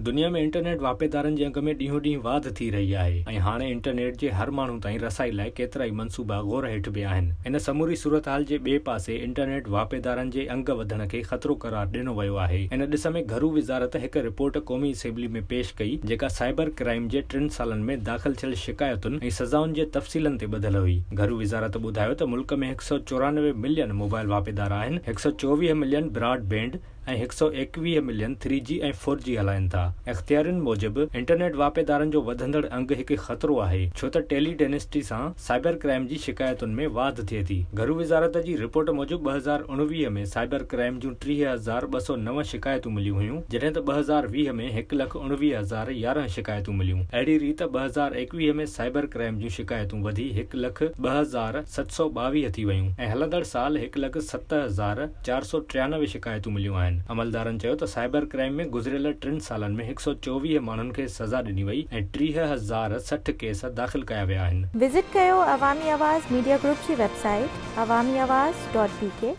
دنيا ۾ انٽرنيٽ واهپيدارن جي انگ ۾ ڏينهون ڏينهن واڌ ٿي رهي آهي ۽ هاڻي انٽرنيٽ جي هر ماڻهو تائين رسائي لاء ڪيترائي منصوبا غور هيٺ به آهن. ان سموري صورتحال جي ٻئي پاسي انٽرنيٽ واهپيدارن جي انگ وڌڻ کي خطرو قرار ڏنو ويو آهي. ان ڏس ۾ گهرو وزارت هڪ رپورٽ قومي اسيمبلي ۾ پيش ڪئي جيڪا سائبر ڪرائيم جي ٽن سالن ۾ داخل ٿيل شڪايتن ۽ سزائن جي تفصيلن تي ٻڌل هئي. گهرو وزارت ٻڌايو ته ملڪ ۾ 194 ملين موبائل واهپيدار آهن، 124 ملين براڊ بينڊ، ۽ 121 ملين ٿري جي ۽ فور جي هلائين ٿا. اختيارين موجب، انٽرنيٽ واهپيدارن جو وڌندڙ انگ هڪ خطرو آهي، ڇو ته ٽيلي ڊينسٽي سان سائبر ڪرائيم جي شڪايتن ۾ واڌ ٿئي ٿي. گهرو وزارت جي رپورٽ موجب 2019 ۾ سائبر ڪرائيم جون 30,209 شڪايتون مليون هيون، جڏهن ته 2020 ۾ 1,19,011 شڪايتون مليون. اهڙي ريت 2021 ۾ سائبر ڪرائيم جون شڪايتون وڌي 1,02,722 ٿي ويون ۽ هلندڙ سال 1,07,000 493 شڪايتون مليون آهن. عملدارن چيو ته سائبر ڪرائيم ۾ گذريل ٽن سالن ۾ 124 ماڻهن کي سزا ڏني وئي ۽ 30,060 ڪيس داخل ڪيا ويا آهن. وزٽ ڪيو عوامي آواز ميڊيا گروپ جي website Awami Awaz dot B K.